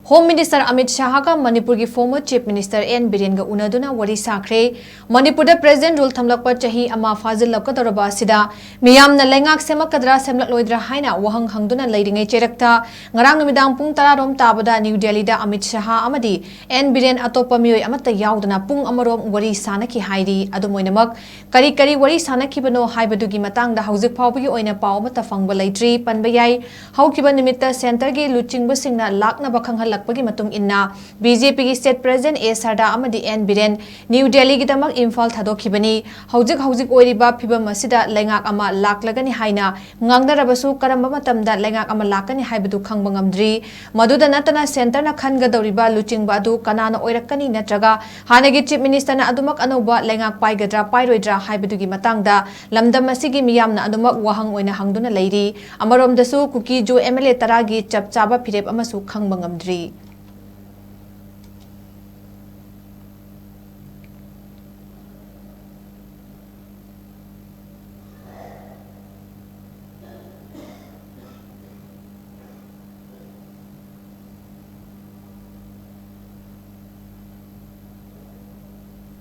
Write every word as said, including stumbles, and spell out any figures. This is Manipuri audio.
Home Minister Amit Shahꯒ ꯃꯅꯤꯄꯨꯔꯒꯤ former Chief Minister N ꯕꯤꯔꯦꯟꯒ ꯎꯅꯗꯨꯅ ꯋꯥꯔꯤ ꯁꯥꯈ꯭ꯔꯦ꯫ ꯃꯅꯤꯄꯨꯔꯗ President Rule ꯊꯝꯂꯛꯄ ꯆꯍꯤ ꯑꯃ ꯐꯥꯖꯤꯜꯂꯛꯀꯗꯧꯔꯕ ꯑꯁꯤꯗ ꯃꯤꯌꯥꯝꯅ ꯂꯩꯉꯥꯛ ꯁꯦꯝꯂꯛꯀꯗ꯭ꯔꯥ ꯁꯦꯝꯂꯛꯂꯣꯏꯗ꯭ꯔꯥ ꯍꯥꯏꯅ ꯋꯥꯍꯪ ꯍꯪꯗꯨꯅ ꯂꯩꯔꯤꯉꯩ ꯆꯩꯔꯛꯇ ꯉꯔꯥꯡ ꯅꯨꯃꯤꯗꯥꯡ ꯄꯨꯡ ꯇꯔꯥ ꯔꯣꯝ ꯇꯥꯕꯗ ꯅ꯭ꯌꯨ ꯗꯦꯜꯂꯤꯗ ꯑꯃꯤꯠ ꯁꯍꯥ ꯑꯃꯗꯤ ꯑꯦꯟ ꯕꯤꯔꯦꯟ ꯑꯇꯣꯞꯄ ꯃꯤꯑꯣꯏ ꯑꯃꯠꯇ ꯌꯥꯎꯗꯅ ꯄꯨꯡ ꯑꯃꯔꯣꯝ ꯋꯥꯔꯤ ꯁꯥꯅꯈꯤ ꯍꯥꯏꯔꯤ꯫ ꯑꯗꯨꯝ ꯑꯣꯏꯅꯃꯛ, ꯀꯔꯤ ꯀꯔꯤ ꯋꯥꯔꯤ ꯁꯥꯅꯈꯤꯕꯅꯣ ꯍꯥꯏꯕꯗꯨꯒꯤ ꯃꯇꯥꯡꯗ ꯍꯧꯖꯤꯛ ꯐꯥꯎꯕꯒꯤ ꯑꯣꯏꯅ ꯄꯥꯎ ꯑꯃꯠꯇ ꯐꯪꯕ ꯂꯩꯇ꯭ꯔꯤ꯫ ꯄꯟꯕ ꯌꯥꯏ, ꯍꯧꯈꯤꯕ ꯅꯨꯃꯤꯠꯇ centreꯒꯤ ꯂꯨꯆꯤꯡꯕꯁꯤꯡꯅ ꯂꯥꯛꯅꯕ ꯈꯪꯍꯜꯂꯛꯄꯒꯤ ꯃꯇꯨꯡ ꯏꯟꯅ, ꯕꯤ ꯖꯦ ꯄꯤꯒꯤ state president ꯑꯦ ꯁꯔꯗꯥ ꯑꯃꯗꯤ ꯑꯦꯟ ꯕꯤꯔꯦꯟ ꯅ꯭ꯌꯨ ꯗꯦꯜꯂꯤꯒꯤꯗꯃꯛ ꯏꯝꯐꯥꯜ ꯊꯥꯗꯣꯛꯈꯤꯕꯅꯤ꯫ ꯍꯧꯖꯤꯛ ꯍꯧꯖꯤꯛ ꯑꯣꯏꯔꯤꯕ ꯐꯤꯕꯝ ꯑꯁꯤꯗ ꯂꯩꯉꯥꯛ ꯑꯃ ꯂꯥꯛꯂꯒꯅꯤ ꯍꯥꯏꯅ ꯉꯥꯡꯅꯔꯕꯁꯨ, ꯀꯔꯝꯕ ꯃꯇꯝꯗ ꯂꯩꯉꯥꯛ ꯑꯃ ꯂꯥꯛꯀꯅꯤ ꯍꯥꯏꯕꯗꯨ ꯈꯪꯕ ꯉꯝꯗ꯭ꯔꯤ꯫ ꯃꯗꯨꯗ ꯅꯠꯇꯅ, centreꯅ ꯈꯟꯒꯗꯧꯔꯤꯕ ꯂꯨꯆꯤꯡꯕ ꯑꯗꯨ ꯀꯅꯥꯅ ꯑꯣꯏꯔꯛꯀꯅꯤ, ꯅꯠꯇ꯭ꯔꯒ ꯍꯥꯟꯅꯒꯤ Chief Ministerꯅ ꯑꯗꯨꯃꯛ ꯑꯅꯧꯕ ꯂꯩꯉꯥꯛ ꯄꯥꯏꯒꯗ꯭ꯔꯥ ꯄꯥꯏꯔꯣꯏꯗ꯭ꯔꯥ ꯍꯥꯏꯕꯗꯨꯒꯤ ꯃꯇꯥꯡꯗ ꯂꯝꯗꯝ ꯑꯁꯤꯒꯤ ꯃꯤꯌꯥꯝꯅ ꯑꯗꯨꯃꯛ ꯋꯥꯍꯪ ꯑꯣꯏꯅ ꯍꯪꯗꯨꯅ ꯂꯩꯔꯤ꯫ ꯑꯃꯔꯣꯝꯗꯁꯨ, ꯀꯨꯀꯤ ꯖꯨ ꯑꯦꯝ ꯑꯦꯜ ꯑꯦ ꯇꯔꯥꯒꯤ ꯆꯞ ꯆꯥꯕ ꯐꯤꯔꯦꯞ ꯑꯃꯁꯨ ꯈꯪꯕ ꯉꯝꯗ꯭ꯔꯤ꯫